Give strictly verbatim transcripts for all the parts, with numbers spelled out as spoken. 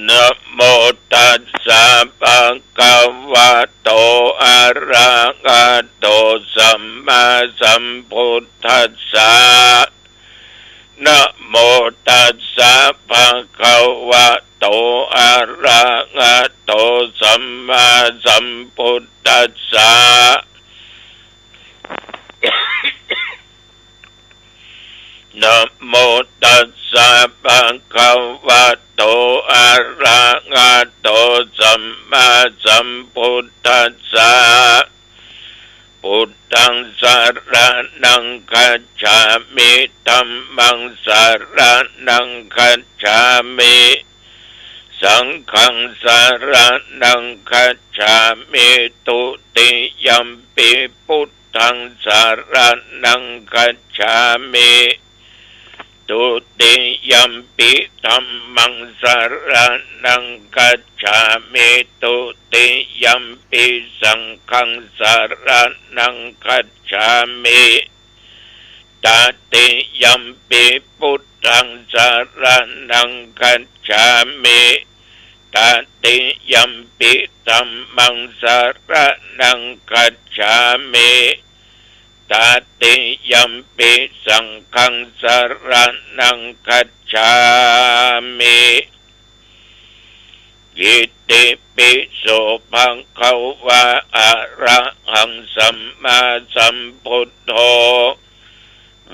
นะโมตัสสะ ภะคะวะโต อะระหะโต สัมมาสัมพุทธัสสะ นะโมตัสสะ ภะคะวะโต อะระหะโต สัมมาสัมพุทธัสสะ นะโมตัสสะ ภะคะวะโต อะระหะโต สัมมาสัมพุทธัสสะ พุทธัง สะระณัง คัจฉามิ ธัมมัง สะระณัง คัจฉามิ สังฆัง สะระณัง คัจฉามิ ตุติยัมปิ พุทธัง สะระณัง คัจฉามิ ตุติยัมปิ ธัมมัง สะระณัง คัจฉามิ ตุติยัมปิ สังฆัง สะระณัง คัจฉามิ ตติยัมปิ พุทธัง สะระณัง คัจฉามิ ตติยัมปิ ธัมมัง สะระณัง คัจฉามิ ตติยัมปิ สังฆัง สะระณัง คัจฉามิ อิติปิโส ภะคะวะ อะระหัง สัมมาสัมพุทโธ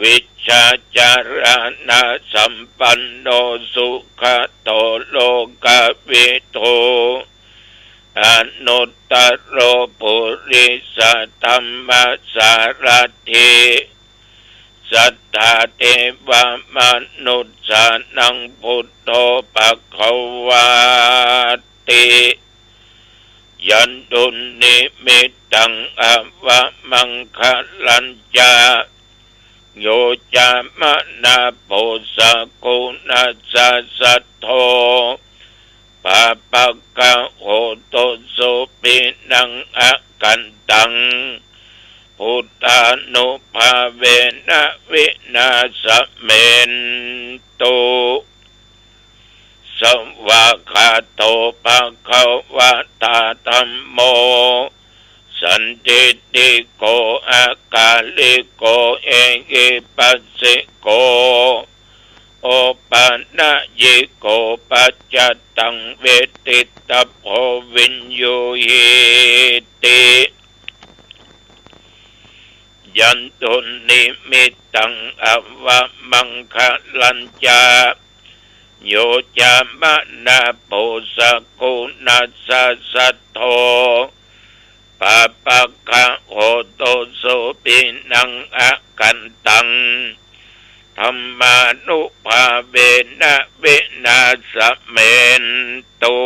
วิชชาจารณะสัมปันโน สุขะโต โลกะวิทู อนุตตะโร ปุริสะธัมมะสารัตถิ สัตถาเทวะมนุสสานัง พุทโธ ภะคะวาติ ยันตุนนิมิตตัง อะวะมังคะลัญจะ โยจะมะนา โพ สะกุณัสสะ สัทโธ ปาปะกะโหตุ สุปินัง อะกันตัง พุทธานุภาเวนะ วินาสะเมนตุ สวากขาโต ภะคะวะตา ธัมโม สันทิฏฐิโก อะกาลิโก เอหิปัสสิโก โอปะนะยิโก ปัจจตัง เวทิตะโพ วิญญูหิติ ยันตุนนิมิตตัง อะวะมังคะลัญจะ โยจะมะนา โพ สะกุณัสสะ สัทโธ ปาปะกะโหตุ สุปินัง อะกันตัง ธัมมานุภาเวนะ วินาสะเมนตุ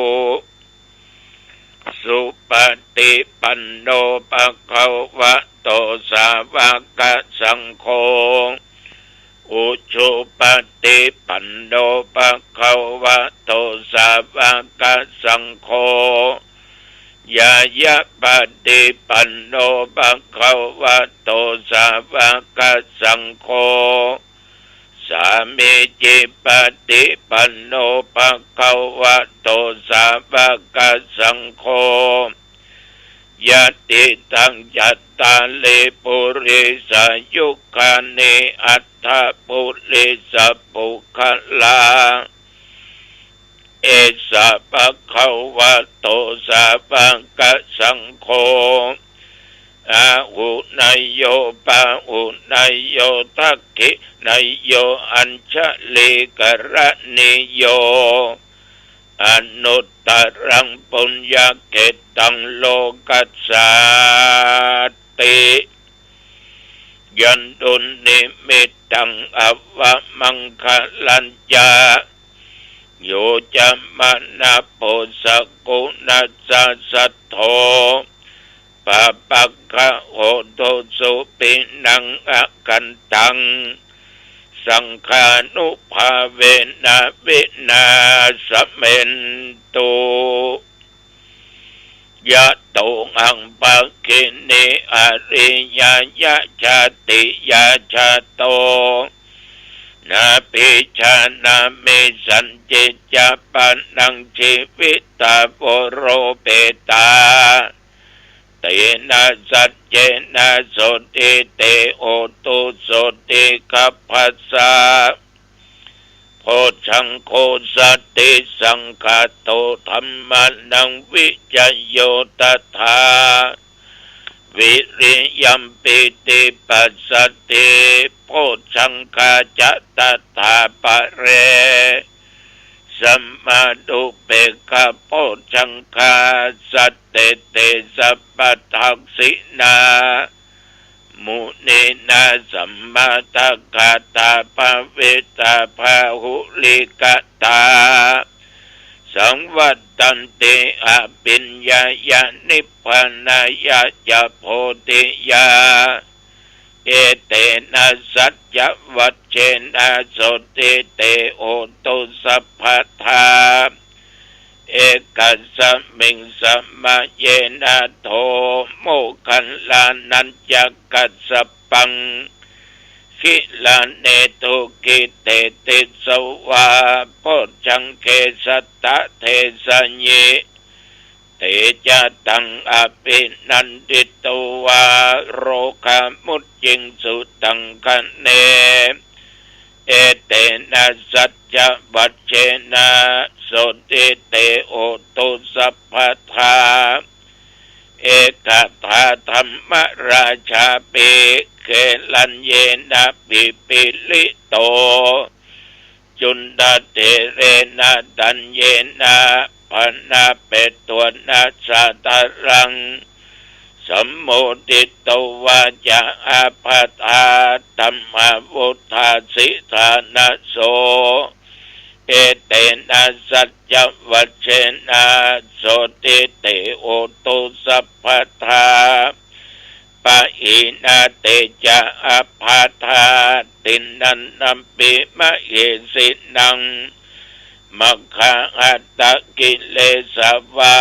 สุปะฏิปันโน ภะคะวะโต สาวะกะสังโฆ อุจุปะฏิปันโน ภะคะวะโต สาวะกะสังโฆ ญาณะปะฏิปันโน ภะคะวะโต สาวะกะสังโฆ สามีจิปะฏิปันโน ภะคะวะโต สาวะกะสังโฆ ยะติตัง จัตตาริ ปุริสายุคานิ อัตถะปุริสะปุคคลา เอสะ ภะคะวะโต สาวะกะสังโฆ อาหุเนยโย ปาหุเนยโย ทักขิเนยโย อัญชะลีกะรณีโย อนุตตะรัง ปุญญะเขตตัง โลกัสสัตติ ยันตุนนิมิตตัง อะวะมังคะลัญจะ โยจะมะนา โพ สะกุณัสสะ สัทโธ ปาปะกะโหตุ สุปินัง อะกันตัง สังฆานุภาเวนะ วินาสะเมนตุ ยะโตหัง ภักขินี อะริยะยะ ชาติยา ชาโต นา bījā nāme sañcicca pāṇaṃ jīvitā voropetā, tena saccena sotthi te hotu sotthi gabbhassa. Bojjhaṅgo satisaṅkhāto dhammānaṃ vicayo tathā, viriyampītipassaddhi bojjhaṅgā ca tathāpare, sammādupekkhā bojjhaṅgā sattete sabbadassina, muninā sammadakkhātā bhāvitā bahulīkatā, saṃvattanti abhiññāya nibbānāya ca bodhiyā. Etena saccavajjena sotthi te hotu sabbadā. Ekasmiṃ samaye nātho moggallānañca kassapaṃ, gilāne dukkhite disvā bojjhaṅge sattadesayi. Te ca taṃ abhinanditvā rogā mucciṃsu taṅkhaṇe. Etena saccavajjena sotthi te hotu sabbadā. Ekadā dhammarājāpi gelaññenābhipīḷito, cundattherena taññena bhaṇāpetvāna sādaraṃ, sammoditvā ca ābādhā tamhā vuṭṭhāsi ṭhānaso. Etena saccavajjena sotthi te hotu sabbadā. Pahīnā te ca ābādhā tiṇṇannampi mahesinaṃ, maggāhatakilesā vā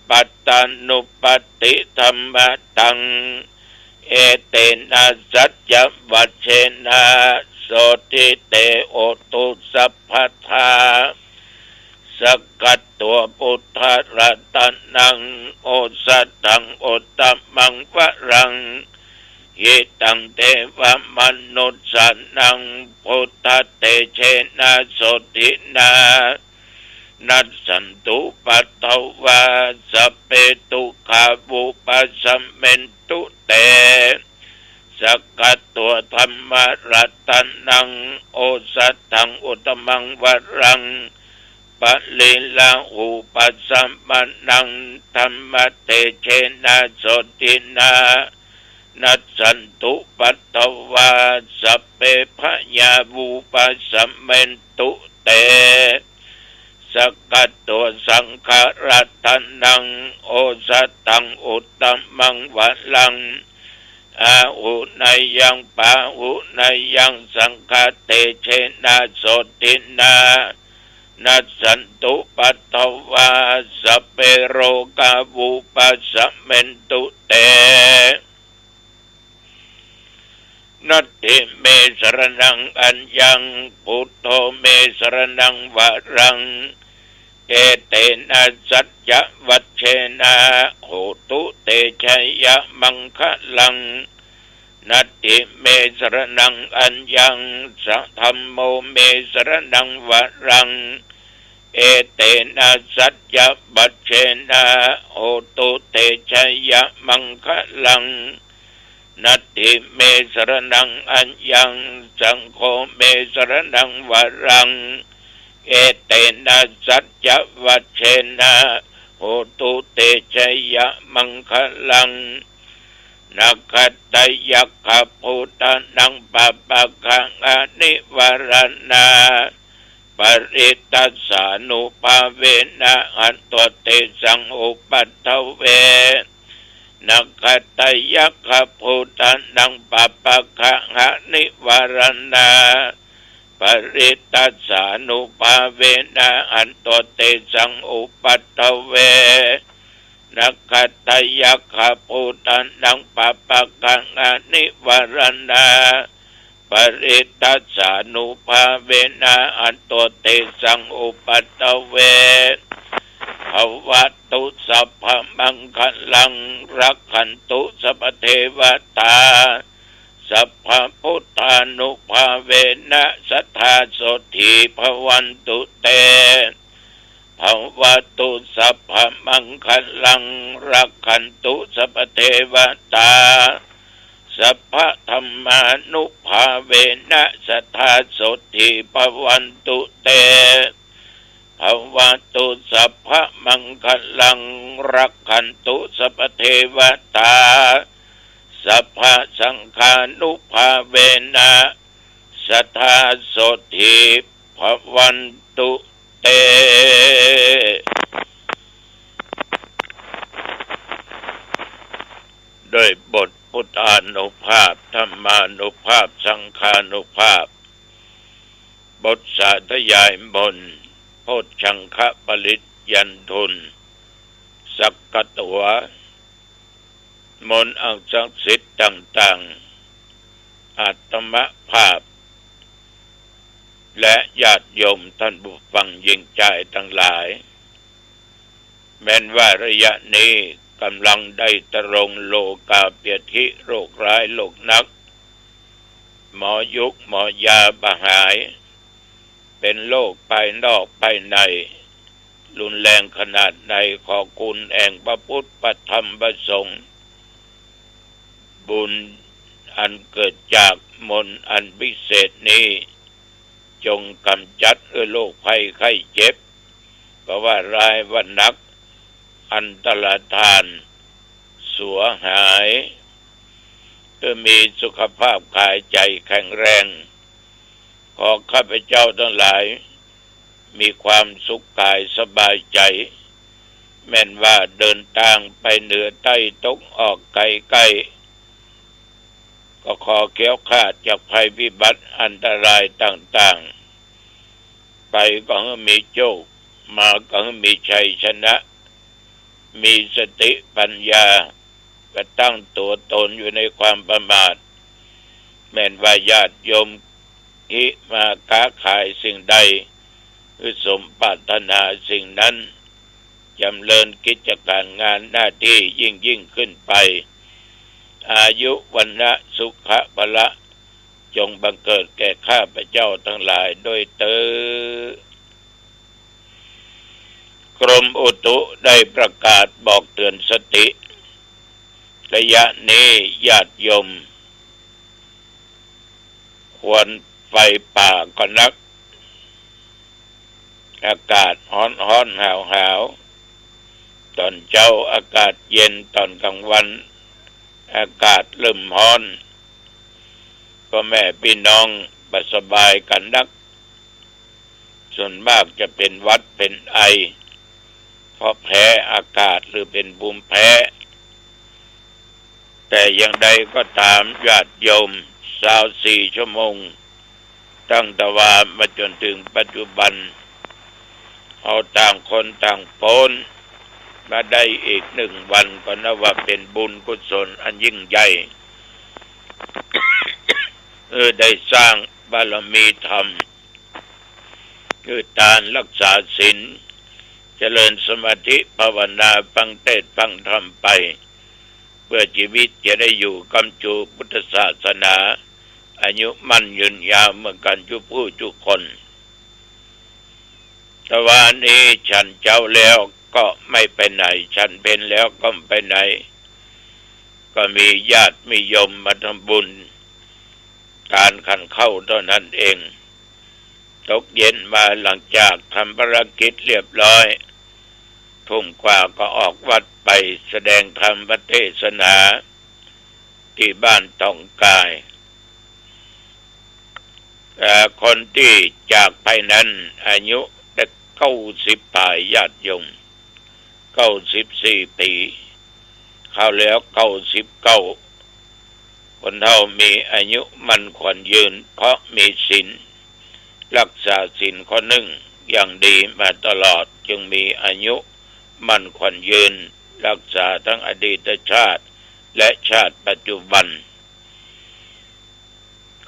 pattānuppattidhammataṃ. Etena saccavajjena sotthi te hotu sabbadā. Sakkatvā buddharatanaṃ osathaṃ uttamaṃ varaṃ, hitaṃ devamanussānaṃ buddhatejena sotthinā, nassantupaddavā sabbe dukkhā vūpasamentu te. Sakkatvā dhammaratanaṃ osathaṃ uttamaṃ varaṃ, pariḷāhūpasamanaṃ dhammatejena sotthinā, nassantupaddavā sabbe bhayā vūpasamentu te. Sakkatvā saṅgharatanaṃ osathaṃ uttamaṃ varaṃ, āhuneyyaṃ pāhuneyyaṃ saṅghatejena sotthinā, nassantupaddavā sabbe rogā vūpasamentu te. Natthi me saraṇaṃ aññaṃ, buddho me saraṇaṃ varaṃ, etena saccavajjena hotu te jayamaṅgalaṃ. Natthi me saraṇaṃ aññaṃ, dhammo me saraṇaṃ varaṃ, etena saccavajjena hotu te jayamaṅgalaṃ. Natthi me saraṇaṃ aññaṃ, saṅgho me saraṇaṃ varaṃ, etena saccavajjena hotu te jayamaṅgalaṃ. Nakkhattayakkhabhūtānaṃ pāpaggahanivāraṇā, parittassānubhāvena hantvā tesaṃ upaddave. Nakkhattayakkhabhūtānaṃ pāpaggahanivāraṇā, parittassānubhāvena hantvā tesaṃ upaddave. Nakkhattayakkhabhūtānaṃ pāpaggahanivāraṇā, ปริตตัสสานุภาเวนะ อันโตเตสังอุปัตตเว ภะวะตุสัพพะมังคะลัง รักขันตุสัพพะเทวะตา สัพพะพุทธานุภาเวนะ สัตถาโสตถีภะวันตุเต ภะวะตุสัพพะมังคะลัง รักขันตุสัพพะเทวะตา สัพพะธัมมานุภาเวนะ สัตถาโสตถีภะวันตุเต ภะวะตุสัพพะมังคะลัง รักขันตุสัพพะเทวะตา สัพพะสังฆานุภาเวนะ สัตถาโสตถีภะวันตุเต ด้วยบทพุทธานุภาพ ธัมมานุภาพ สังฆานุภาพ บทสาธยายมนต์ โพชฌังคปริตยันทุน สักขะตั๋ว มนต์อันศักดิ์สิทธิ์ต่างๆ อาตมาภาพ และญาติโยมท่านผู้ฟังหญิงชายทั้งหลาย แม้นว่าระยะนี้ก๋ำลังได้ตรงโลกาพยาธิ โรคร้ายโรคหนัก หมอยุกหมอยาบ่หาย เป๋นโรคภายนอกภายใน รุนแรงขนาดใด ขอคุณแห่งพระพุทธพระธรรมพระสงฆ์ บุญอันเกิดจากมนต์อันวิเศษนี้ จงก๋ำจัดหื้อโรคภัยไข้เจ็บ บ่ว่าร้ายว่าหนัก อันตรธาน สัวหาย หื้อมีสุขภาพกายใจ๋แข็งแรง ขอข้าพเจ้าทั้งหลาย มีความสุขกายสบายใจ๋ แม้นว่าเดินตางไปเหนือใต้ตกออกไก๋ๆ ก็ขอแคล้วคลาดจากภัยพิบัติอันตรายต่างๆ ไปก็หื้อมีโชค มาก็หื้อมีชัยชนะ มีสติปัญญา บ่ตั้งตั๋วตนอยู่ในความประมาท แม้นว่าญาติโยม ฮิมาค้าขายสิ่งใด หื้อสมปรารถนาสิ่งนั้น จ๋ำเริญกิจก๋านงานหน้าตี้ยิ่งๆ ขึ้นไป อายุ วรรณะ สุขะ พละ จงบังเกิดแก่ข้าพเจ้าทั้งหลายด้วยเตอญ กรมอุตุได้ประกาศบอกเตือนสติ ระยะนี้ญาติโยม ควรไฟป่าก็นัก อากาศฮ้อนๆ หาวๆ ต๋อนเจ๊าอากาศเย็น ต๋อนก๋างวันอากาศเริ่มฮ้อน ป้อแม่ปี้น้องบ่สบายกั๋นนัก ส่วนมากจะเป๋นหวัดเป๋นไอ เพราะแพ้อากาศหรือเป๋นภูมิแพ้ แต่อย่างใดก็ต๋ามญาติโยม ซาวสี่ชั่วโมง ตั้งแต่วามาจ๋นเถิงปัจจุบัน เฮาต่างคนต่างป๊นมาได้อีกหนึ่งวัน ก็นับว่าเป๋นบุญกุศลอันยิ่งใหญ่ เออ ได้สร้างบารมีธรรม คือก๋านรักษาศีล เจริญสมาธิภาวนา ฟังเทศน์ฟังธรรมไป เพื่อจีวิตจะได้อยู่ก้ำจูพุทธศาสนา อายุมั่นยืนยาวเหมือนกั๋นจุผู้จุคน แต่วานี้ฉันเจ๊าแล้วก็ไม่ไปไหน ฉันเพลแล้วก็ไม่ไปไหน ก็มีญาติมีโยมมาทำบุญ ก๋านขันข้าวเต้านั้นเอง ตกเย็นมาหลังจากทำภารกิจเรียบร้อย ทุ่มกว่าก็ออกวัดไปแสดงธรรมเทศนา ตี้บ้านตองกาย เอ่อ คนตี้จากไปนั้นอายุได้เก้าสิบป๋ายญาติโยม เก้าสิบสี่ปี๋ เข้าแล้วเก้าสิบเก้า คนเฒ่ามีอายุมั่นขวัญยืน เพราะมีศีล รักษาศีลข้อนึ่งอย่างดีมาตลอด จึงมีอายุมั่นขวัญยืน รักษาทั้งอดีตชาติและชาติปัจจุบัน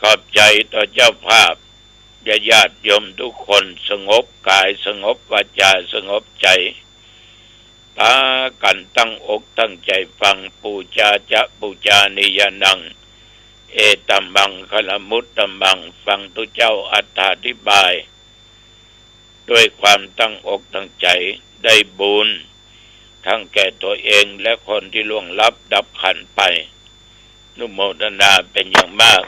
ขอบใจ๋ต่อเจ้าภาพ ญาติโยมทุกคน สงบก๋าย สงบวาจา สงบใจ๋ ปากั๋นตั้งอกตั้งใจ๋ฟัง ปูชาจะปูชนียานัง เอตัมมังคลมุตตมัง ฟังตุ๊เจ้าอธิบาย ด้วยความตั้งอกตั้งใจ๋ ได้บุญ ทั้งแก่ตั๋วเองและคนตี้ล่วงลับดับขันธ์ไป อนุโมทนาเป๋นอย่างมาก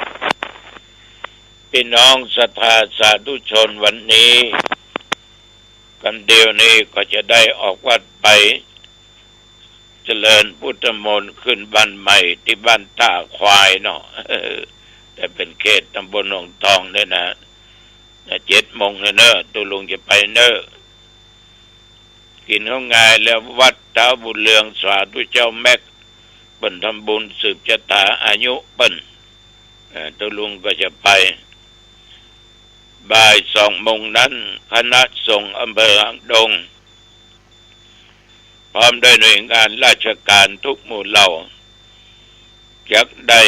ปี้น้องศรัทธาสาธุชน วันนี้ กำเดียวนี้ก็จะได้ออกวัดไป เจริญพุทธมนต์ขึ้นบ้านใหม่ตี้บ้านต้าควายเนาะ แต่เป๋นเขตตำบลหนองทองเนี่ยนะ เจ็ดโมงแล้วเน่อ ตุ๊ลุงจะไปเน่อ กิ๋นข้าวงายแล้ววัดท้าวบุญเรือง สาธุเจ้าแม็ก เปิ้นทำบุญสืบจะถาอายุเปิ้น เอ่อ ตุ๊ลุงก็จะไป บ่ายสองโมงนั้น คณะสงฆ์อำเภอหางดง พร้อมด้วยหน่วยงานราชการทุกหมู่เหล่า จักได้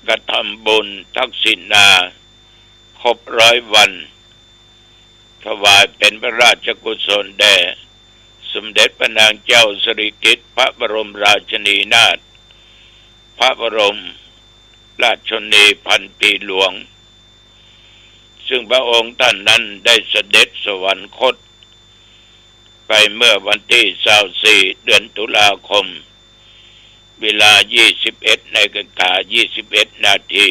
กระทำบุญทักษิณาครบร้อยวัน ถวายเป๋นพระราชกุศลแด่สมเด็จพระนางเจ้าสิริกิติ์ พระบรมราชินีนาถ พระบรมราชชนนีพันปีหลวง ซึ่งพระองค์ท่านนั้นได้เสด็จสวรรคตไปเมื่อวันตี้ซาวสี่ เดือนตุลาคม เวลายี่สิบเอ็ดนาฬิกายี่สิบเอ็ดนาที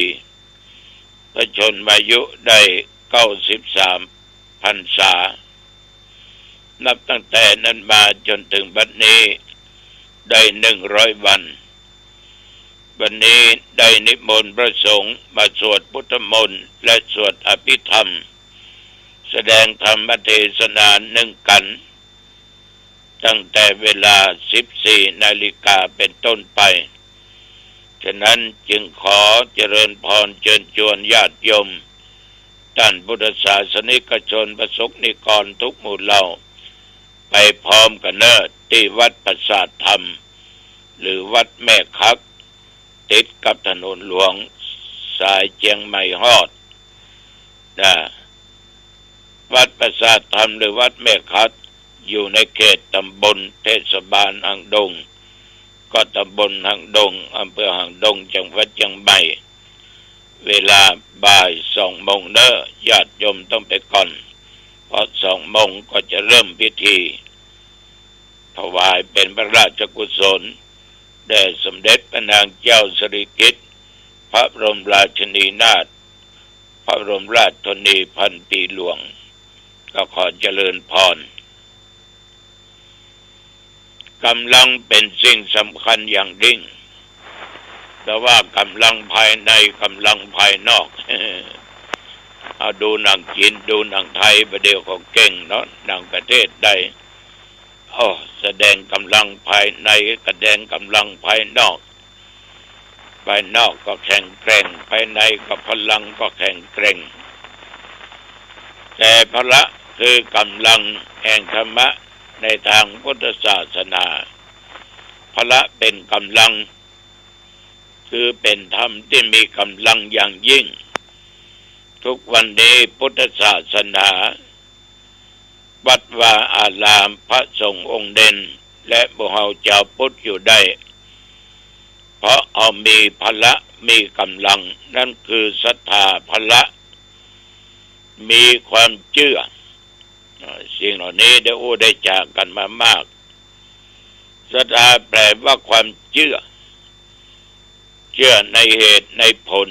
พระชนมายุได้เก้าสิบสามพรรษา นับตั้งแต่นั้นมาจนถึงบัดนี้ได้หนึ่งร้อยวัน วันนี้ได้นิมนต์พระสงฆ์มาสวดพุทธมนต์และสวดอภิธรรม แสดงธรรมเทศนาหนึ่งกัณฑ์ ตั้งแต่เวลาสิบสี่นาฬิกาเป็นต้นไป ฉะนั้นจึงขอเจริญพรเชิญชวนญาติโยม ต้านพุทธศาสนิกชน พระสงฆ์นิกรทุกหมู่เหล่า ไปพร้อมกั๋นเน่อ ตี้วัดปราสาทธรรม หรือวัดแม่คัก ติดกับถนนหลวงสายเจียงใหม่ฮอด นะ วัดปราสาทธรรมหรือวัดแม่คัก อยู่ในเขตตำบลเทศบาลหางดง ก็ตำบลหางดง อำเภอหางดง จังหวัดเจียงใหม่ เวลาบ่ายสองโมงเน่อ ญาติโยมต้องไปก่อน เพราะสองโมงก็จะเริ่มพิธี ถวายเป๋นพระราชกุศล แด่สมเด็จพระนางเจ้าสิริกิติ์ พระบรมราชชนนีนาถ พระบรมราชชนนีพันปีหลวง ก็ขอเจริญพร ก๋ำลังเป๋นสิ่งสำคัญอย่างยิ่ง แต่ว่าก๋ำลังภายใน ก๋ำลังภายนอก เอาดูหนังจีน ดูหนังไทย บ่าเดี่ยวก็เก่งเนาะ หนังประเทศใด โอ้ แสดงก๋ำลังภายใน แสดงก๋ำลังภายนอก ภายนอกก็แข็งแกร่ง ภายในก็พลังก็แข็งแกร่ง แต่พละคือก๋ำลังแห่งธรรมะในตางพุทธศาสนา พละเป๋นก๋ำลัง คือเป๋นธรรมตี้มีก๋ำลังอย่างยิ่ง ทุกวันนี้พุทธศาสนา วัดวาอาราม พระสงฆ์องค์เด่น และหมู่เฮาจาวพุทธอยู่ได้ เพราะเฮามีพละ มีก๋ำลัง นั้นคือศรัทธา พละ มีความเจื้อ อ่า สิ่งเหล่านี้ได้อู้ได้จ๋ากั๋นมามาก ศรัทธาแปลว่าความเจื้อ เจื้อในเหตุในผล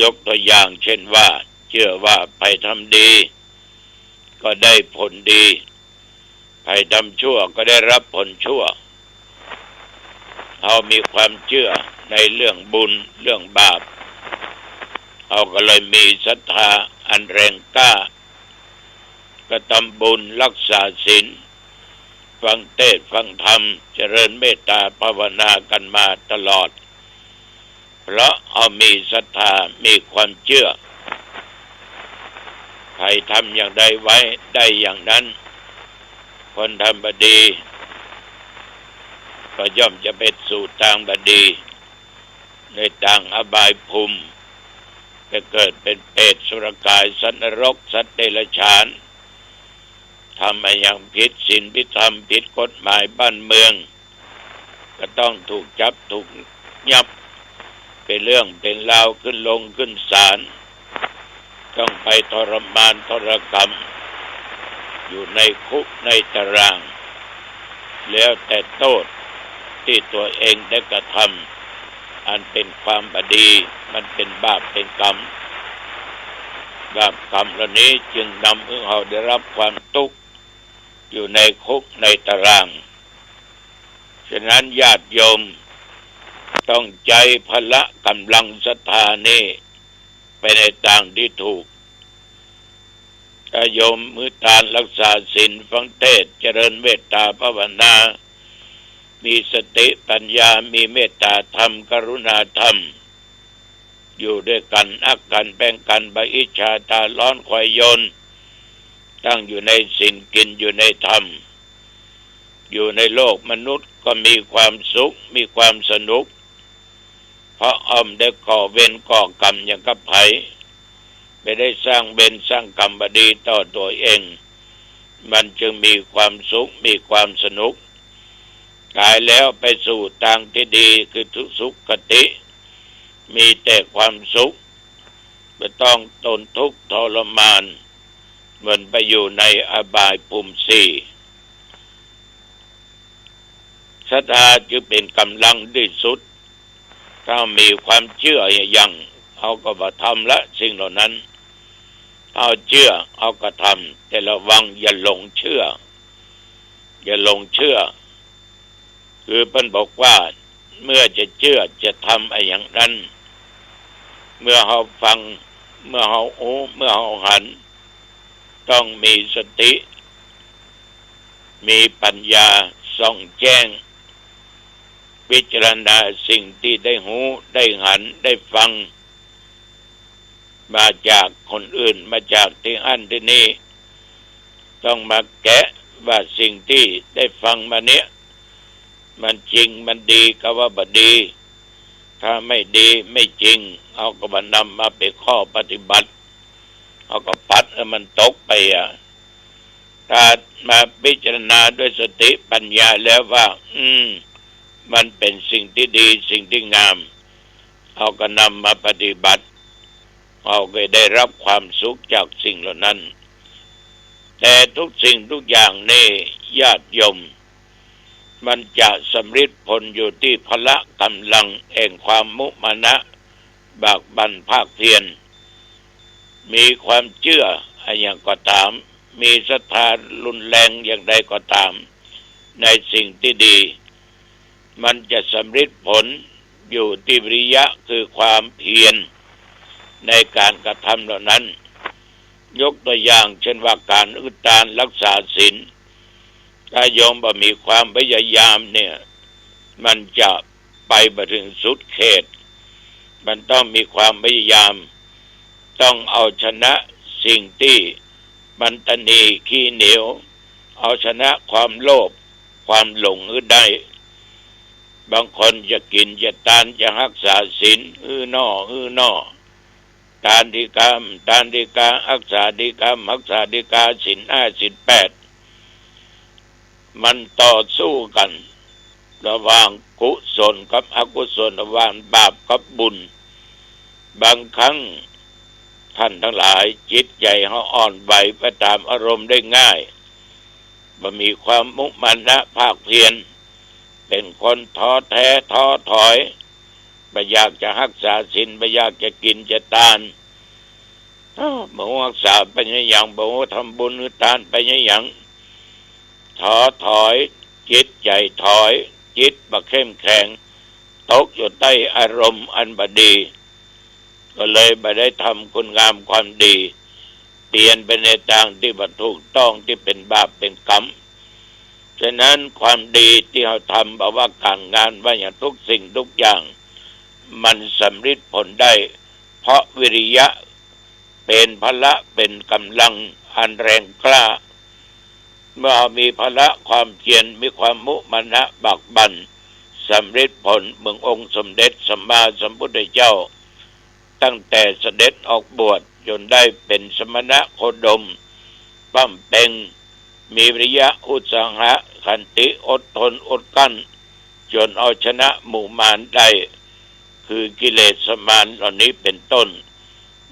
ยกตัวอย่างเช่นว่า เจื้อว่าใผทำดี ก็ได้ผลดี ใผทำชั่วก็ได้รับผลชั่ว เฮามีความเจื้อในเรื่องบุญเรื่องบาป เฮาก็เลยมีศรัทธาอันแรงกล้า กระทำบุญรักษาศีล ฟังเทศน์ฟังธรรม เจริญเมตตาภาวนากั๋นมาตลอด เพราะเฮามีศรัทธา มีความเจื้อ ใผทำอย่างใดไว้ได้อย่างนั้น คนทำบ่ดี ก็ย่อมจะไปสู่ตางบ่ดี ในตางอบายภูมิ ไปเกิดเป๋นเปรต อสุรกาย สัตว์นรก สัตว์เดรัจฉาน ทำอะหยังผิดศีลผิดธรรม ผิดกฎหมายบ้านเมือง ก็ต้องถูกจับถูกยับ เป๋นเรื่องเป๋นราว ขึ้นลงขึ้นศาล ต้องไปทรมานทรกรรม อยู่ในคุกในตาราง แล้วแต่โต้ษตี้ตั๋วเองได้กระทำ อันเป๋นความบ่ดี มันเป๋นบาปเป๋นกรรม บาปกรรมเหล่านี้จึงนำหื้อเฮาได้รับความตุ๊กข์อยู่ในคุกในตาราง ฉะนั้นญาติโยมต้องใจ๊พละก๋ำลังศรัทธานี้ไปในตางตี้ถูก ถ้าโยมหื้อตานรักษาศีล ฟังเทศน์ เจริญเมตตาภาวนา มีสติปัญญา มีเมตตาธรรม กรุณาธรรม อยู่ด้วยกั๋น ฮักกั๋น แปงกั๋น บ่อิจฉาตาฮ้อนคอยโยน ตั้งอยู่ในศีล กิ๋นอยู่ในธรรม อยู่ในโลกมนุษย์ก็มีความสุข มีความสนุก เพราะอ่อมได้ก่อเวรก่อกรรมอย่างกับใผ บ่ได้สร้างเวรสร้างกรรมบ่ดีต่อตั๋วเอง มันจึงมีความสุข มีความสนุก ต๋ายแล้วไปสู่ตางตี้ดี คือสุคติ มีแต่ความสุข บ่ต้องทนทุกข์ทรมาน เหมือนไปอยู่ในอบายภูมิสี่ ศรัทธาจึงเป๋นก๋ำลังตี้สุด ถ้ามีความเจื้อหยัง เฮาก็บ่ทำละสิ่งเหล่านั้น ถ้าเจื้อ เฮาก็ทำ แต่ระวังอย่าหลงเจื้อ อย่าหลงเจื้อ คือเปิ้นบอกว่า เมื่อจะเจื้อจะทำอะหยังนั้น เมื่อเฮาฟัง เมื่อเฮาฮู้ เมื่อเฮาหัน ต้องมีสติ มีปัญญาส่องแจ้ง พิจารณาสิ่งตี้ได้ฮู้ ได้หัน ได้ฟัง มาจากคนอื่น มาจากตี้อั้นตี้นี่ ต้องมาแกะว่าสิ่งตี้ได้ฟังมาเนี้ย มันจริง มันดี กาว่าบ่ดี ถ้าไม่ดี ไม่จริง เฮาก็บ่นำมาเป๋นข้อปฏิบัติ เฮาก็ปัดหื้อมันตกไปอะ ถ้ามาพิจารณาด้วยสติปัญญาแล้วว่า อืม มันเป๋นสิ่งตี้ดี สิ่งตี้งาม เฮาก็นำมาปฏิบัติ เฮาก็ได้รับความสุขจากสิ่งเหล่านั้น แต่ทุกสิ่งทุกอย่างนี่ ญาติโยม มันจะสำริดผลอยู่ตี้พละก๋ำลังแห่งความมุมานะ บากบั่นภาคเพียร มีความเจื้ออะหยังก็ต๋าม มีศรัทธารุนแรงอย่างใดก็ต๋าม ในสิ่งตี้ดี มันจะสำริดผลอยู่ตี้วิริยะ คือความเพียรในก๋านกระทำเหล่านั้น ยกตั๋วอย่างเจ้นว่าก๋านหื้อตานรักษาศีล ถ้าโยมบ่มีความพยายามเนี่ย มันจะไปบ่เถิงสุดเขต มันต้องมีความพยายาม ต้องเอาชนะสิ่งตี้มันตะหนี่ขี้เหนียว เอาชนะความโลภ ความหลงหื้อได้ บางคนจะกิ๋นจะตานจะฮักษาศีล หื้อหน้อ หื้อหน้อ ตานดีกา ตานดีกา ฮักษาดีกา ฮักษาดีกา ศีลห้า ศีลแปด มันต่อสู้กั๋น ระหว่างกุศลกับอกุศล ระหว่างบาปกับบุญ บางครั้ง ท่านตังหลาย จิตใจ๋เฮาอ่อนไหวไปต๋ามอารมณ์ได้ง่าย บ่มีความมุมานะภาคเพียร เป๋นคนท้อแท้ท้อถอย บ่อยากจะฮักษาศีล บ่อยากจะกิ๋นจะตาน อ้อ บ่ฮักษาไปยังหยัง บ่ทำบุญหื้อตานไปยังหยัง ท้อถอย จิตใจ๋ถอย จิตบ่เข้มแข็ง ตกอยู่ใต้อารมณ์อันบ่ดี ก็เลยบ่ได้ทำคุณงามความดี เปลี่ยนไปในตางตี้บ่ถูกต้อง ตี้เป๋นบาปเป๋นกรรม ฉะนั้นความดีตี้เฮาทำ บ่ว่าก๋านงาน ว่าหยัง ทุกสิ่งทุกอย่าง มันสำริดผลได้ เพราะวิริยะเป๋นพละ เป๋นก๋ำลังอันแรงกล้า เมื่อเฮามีพละความเพียร มีความมุมานะบากบั่น สำริดผลเหมือนองค์สมเด็จสัมมาสัมพุทธเจ้า ตั้งแต่เสด็จออกบวชจนได้เป๋นสมณโคดม ป้ำเป็ง มีวิริยะอุตสาหะขันติอดทนอดกลั้น จนเอาชนะหมู่มารได้ คือกิเลสมารเหล่านี้เป๋นต้น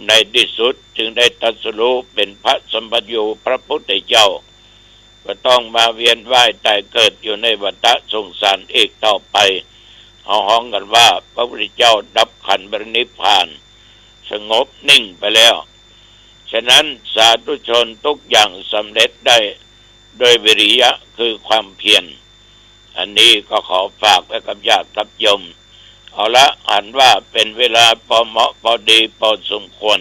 ในตี้สุดจึงได้ตรัสรู้เป๋นพระสัมปัญญูพระพุทธเจ้า บ่ต้องมาเวียนว่ายต๋ายเกิดอยู่ในวัฏสงสารอีกต่อไป เฮาฮ้องกั๋นว่าพระพุทธเจ้าดับขันธ์ปรินิพพาน สงบนิ่งไปแล้ว ฉะนั้นสาธุชนทุกอย่างสำเร็จได้ด้วยวิริยะคือความเพียร อันนี้ก็ขอฝากไว้กับญาติกับโยม เอาละ หันว่าเป๋นเวลาปอเหมาะปอดีปอสมควร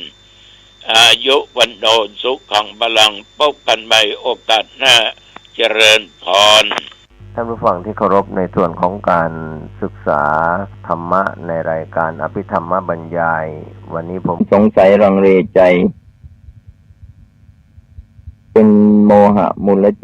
อายุวัณโณสุขังพลัง พบกั๋นใหม่โอกาสหน้า เจริญพร ท่านผู้ฟังที่เคารพ ในส่วนของการศึกษาธรรมะในรายการอภิธรรมบรรยาย วันนี้ผมสงสัยลังเลใจ๋ เป๋นโมหะมูลจิต